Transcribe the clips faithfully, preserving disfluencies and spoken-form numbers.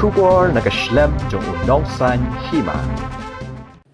Khubor na ka shlem jong u Nongsaiñ Hima.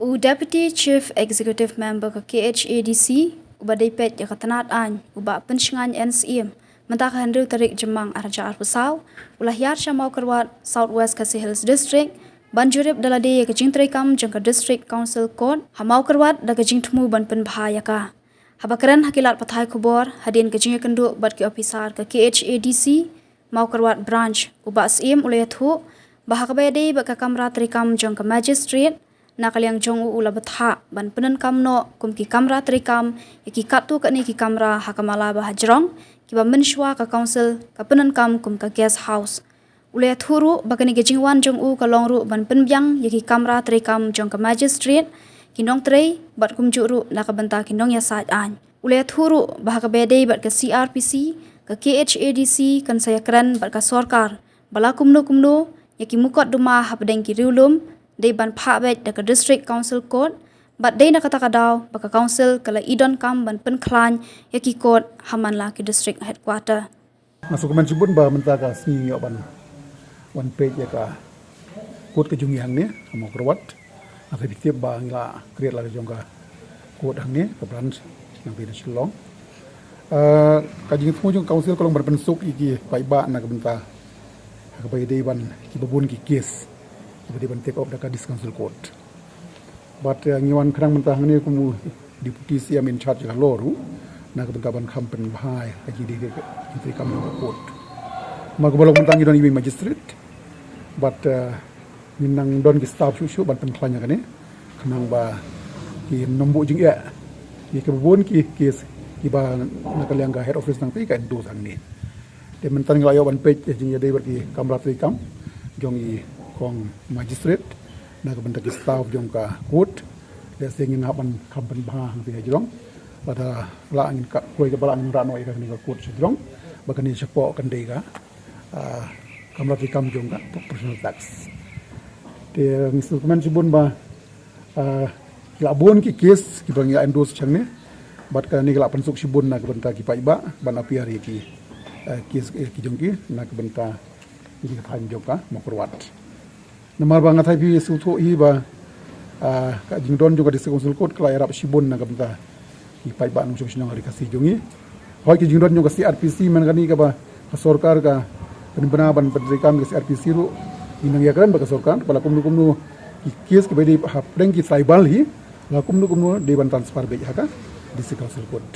U Deputy Chief Executive Member ka K H A D C, uba dei peit ïa ka tnad aiñ, u Bah Pynshngain N Syiem, mynta ka hynriew tarik Jymmang ar hajar arphew saw, u la hiar sha Mawkyrwat, South West Khasi Hills District, ban jurip da lade ïa ka jingtreikam jong ka District Council Court ha Mawkyrwat da ka jingthmu ban pynbha ïa ka. Haba kren ha ki lad pathai khubor hadien ka jingïakynduh bad ki ophisar ka K H A D C Mawkyrwat Branch, u Bah Syiem u la ïathuh ba ha kaba ïadei bad ka kamra treikam jong ka Magistrate, na ka liang jong u u la bthah ban pyndonkam noh kum ki kamra treikam ïa ki katto katne ki kamra ha ka Mala ba hajrong, kiba mynshuwa ka Council ka pyndonkam kum ka Guest House. U la ïathuh ruh ba kane ka jingwan jong u ka long ruh ban pynbiang ïa ki kamra treikam jong ka Magistrate, ki nongtrei bad kumjuh ruh na ka bynta ki nongïasaid aiñ. U la ïathuh ruh ba ha kaba ïadei bad ka C R P C, ka K H A D C kan sa ïakren bad ka sorkar ba la kumno kumno ïa ki mukotduma hapdeng ki riewlum dei ban phah beit da ka District Council Court, bad dei na kata ka daw ba ka Council ka la i donkam ban pynkhlaiñ ïa ki court ha man la ki District Headquarter. Nga sngewkmen shibun ba mynta ka sngi ngi ïoh ban wan peit ïa ka court ka jong ngi hangne ha Mawkyrwat. Nga sa tip ba ngi la create la ka jong ka court hangne, ka branch nangta na Shillong. Ah, ka jingthmu jong ka Council ka long ban pynsuk ïa ki paidbah na ka bynta ha kaba ïadei bad kiba bun ki case kiba dei ban take up da ka District Council Court. Bad, eh, ngi wan khnang mynta hangne kum u Deputy C M in charge ka law ruh na ka bynta ban kham pynbha ïa ka jingdei ka jingtreikam jong ka court. Namar kaba long mynta ngi don iwei i magistrate bad, eh, ngi nang don ki staff shuh shuh ban pynkhlaiñ ïa kane, khnang ba kin ym buh jingeh ïa kiba bun ki case kiba na ka liang ka head office nangta ka endorse hangne. Te mynta ngi la ïoh ban peit ïa ka jingïadei bad ki kamra treikam jong i kong magistrate na ka bynta ki staff jong ka court. Lehse ngin hap ban kham pynbha hangta hajrong, lada lah ngin ka kloi kaba lah ngin rah noh ïa kane ka court hajrong, ba kane shapoh kan dei ka, ah, kamra treikam jong ka professional tax. Te ngi sngewkmen shibun ba, ah, ki la bun ki case kiba ngi la endorse hangne, bad kane ka la pynsuk shibun na ka bynta ki paidbah ban appear ïa ki, ah, case, eh, ki jong ki na ka bynta ki thaiñ jong ka Mawkyrwat. Namar ba nga thait phi sngewthuh hi ba, ah, ka jingdon jong ka District Council Court ka la ïarap shibun na ka bynta ki paidbah nongshong shnong ha ri Khasi jong ngi. Hooid, ka jingdon jong ka C R P C mynta kane kaba ka sorkar ka pynbna ban pyntreikam ïa ka C R P C ruh, ngi nang ïakren bad ka sorkar ba la kumno kumno ki case kiba dei hapdeng ki tribal hi, la kumno kumno dei ban transfer beit ha ka District Council Court.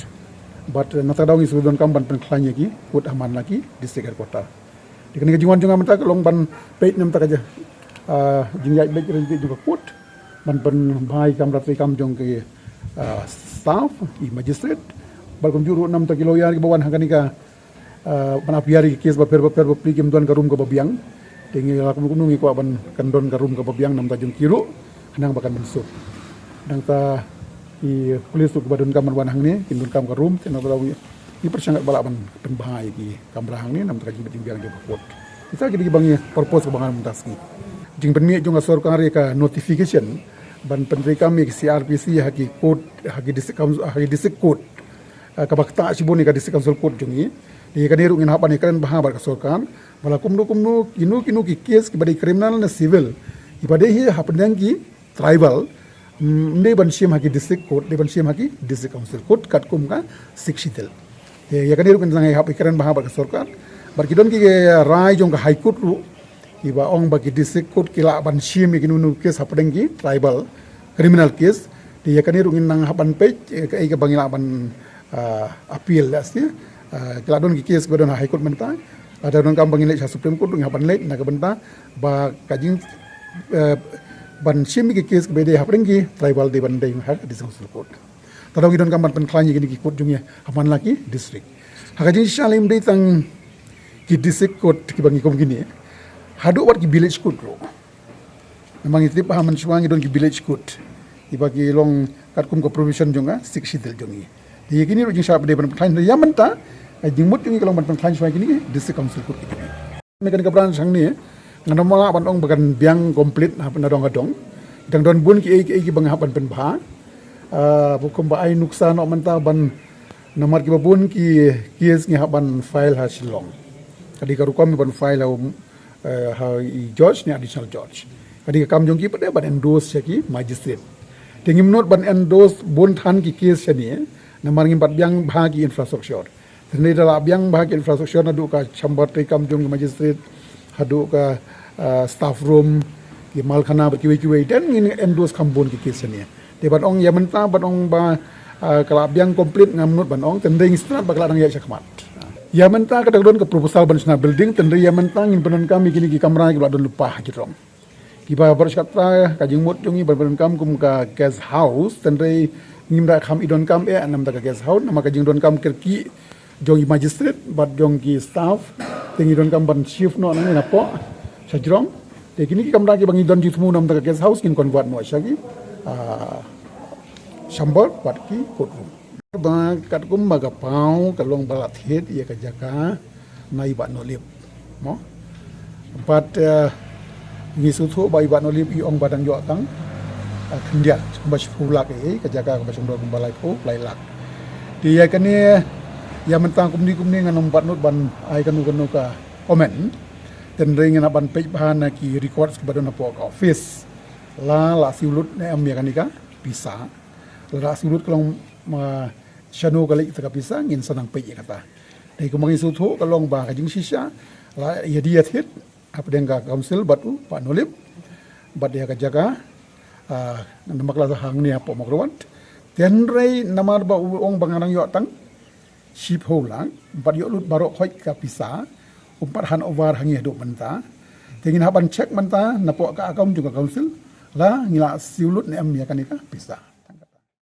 Bad, eh, na kata ka daw ngi shu donkam ban pynkhlaiñ ïa ki court ha man la ki District Headquarter. Te kane ka jingwan jong nga mynta ka long ban peit namar ka jing, ah, jingïaid leit jong ka court, ban pynbha ïa ki kamra treikam jong ki, ah, staff, i magistrate, bad kumjuh ruh namar ki lawyer kiba wan ha kane ka, ah, ban appear ïa ki case bapher bapher bapli kim don ka room kaba biang. Te ngi la kumno kumno ngi kwah ban kan don ka room kaba biang namar jong ki ruh, khnang ba kan mynsuk. Nangta i police ruh kiba donkam ban wan hangne kin donkam ka room, te namar ngi pyrshang ba lah ban pynbha ïa ki kamra hangne namar ka jingbit jingbiang jong ka court. Kita ki dei kiba ngi purpose kaba nga mynta sngi. Jingpynmih jong ka sorkar ïa ka notification ban pyntreikam ïa ki C R P C ha ki court, ha ki district council, ha ki district court, ah, kaba ktah shibun ïa ka District Council Court jong ngi. Ïa kane ruh ngin hap ban ïakren bha bad ka sorkar ba la kumno kumno, kino kino ki case kiba dei criminal ne civil, kiba dei hi hapdeng ki tribal, mm, ym dei ban shim ha ki district court, dei ban shim ha ki District Council Court katkum ka Sixth Schedule. Te ïa kane ruh ngin nang ïa hap ïakren bha bad ka sorkar. Bad ki don ki rai jong ka High Court ruh kiba ong ba ki District Court ki lah ban shim ïa kino kino case hapdeng ki tribal criminal case. Te ïa kane ruh ngin nang hap ban peit, eh, kaei kaba ngi lah ban, ah, appeal lehse. Ah, ki la don ki case kiba don ha High Court mynta. Lada donkam ba ngin leit sha Supreme Court ruh ngi hap ban leit na ka bynta ba ka jing, eh, ban shim ki case kiba dei hapdeng ki tribal dei ban dei ha District Council Court. Te ngi donkam ban pynkhlaiñ ïa kine ki court jong ngi ha man la ki district. Ha ka jingshisha lei ym dei tang ki District Court kiba ngi kum kine, haduh wat ki Village Court ruh. Namar ngi tip ba ha mynshuwa ngi don ki Village Court kiba ki long katkum ka provision jong ka Sixth Schedule jong ngi. Te ïa kine ruh jingshisha ba dei ban pynkhlaiñ, ïa mynta ka jingmut jong ngi ka long ban pynkhlaiñ shuwa ïa kine ki District Council Court ki jong ngi. Kane ka branch hangne ngan ym lah ban ong ba kan biang complete na, nadong nadong. Dang don bun kiei kiei kiba ngi hap ban pynbha. Ah, ba kumba ai nuksa noh mynta ban, namar kiba bun ki case ngi hap ban file ha Shillong. Ka dei ka rukom ban file ha u, eh, ha i judge ne additional judge. Ka dei ka kam jong ki pat ban endorse sha ki magistrate. Te ngim nud ban endorse bun than ki case shane, namar ngim pat biang bha ki infrastructure. Te hynrei da la biang bha ki infrastructure naduh ka chamber treikam jong ki magistrate, haduh ka, eh, staff room, ki malkhana bad kiwei kiwei, then ngin endorse kham bun ki case shane. Te ban ong ïa mynta, ban ong ba, ah, ka la biang complete ngam nud ban ong, te hynrei ngi sngewthuh ba ka la dang ïaid shakhmat. Ïa mynta ka dang don ka proposal ban shna building, te hynrei ïa mynta ngin pyndonkam ïa kine ki kamra kiba la don lypa ha jrong. Kiba baroh shi katta ka jingmut jong ngi ban pyndonkam kum ka guest house, te hynrei ngim da kham i donkam eh namar ka guest house, namar ka jingdonkam kyrkieh jong i magistrate bad jong ki staff, te ngi donkam ban shift noh nangne napoh sha jrong. Te kine ki kamra kiba ngi don jingthmu namar ka guest house ngin convert noh sha ki, ah, chamber bad ki courtroom. Ba katkum ba ka paw ka long ba la thied ïa ka jaka na i Bah Nolip. Mo? Bad, eh, ngi sngewthuh ba i Bah Nolip i ong ba dang ïoh tang, eh, khyndiat kumba shiphew lak, eh, ka jaka kaba shong dor kumba laiphew lai lak. Te ïa kane, ïa mynta kumne kumne ngan ym pat nud ban ai kano kano ka comment. Te hynrei ngan hap ban peit bha na ki records kiba don hapoh ka office. La, la siew lut ne em ïa kane ka pisa. La siew lut ka long, ma, shano ka leit ïa ka pisa, ngin sa nang peit ïa kata. Te kumba ngi sngewthuh ka long ba ka jingshisha la ïa die ïa thied hapdeng ka council bad u Bah Nolip bad ïa ka jaka, ah, namar ka la hangne hapoh Mawkyrwat. Te hynrei namar ba u ong ba nga dang ïoh tang shiphew lak, ym pat ïoh lut baroh khoit ka pisa, um pat hand over ha ngi haduh mynta. Te ngin hap ban check mynta napoh ka account jong ka council, la ngi la siew lut ne em ïa kane ka pisa.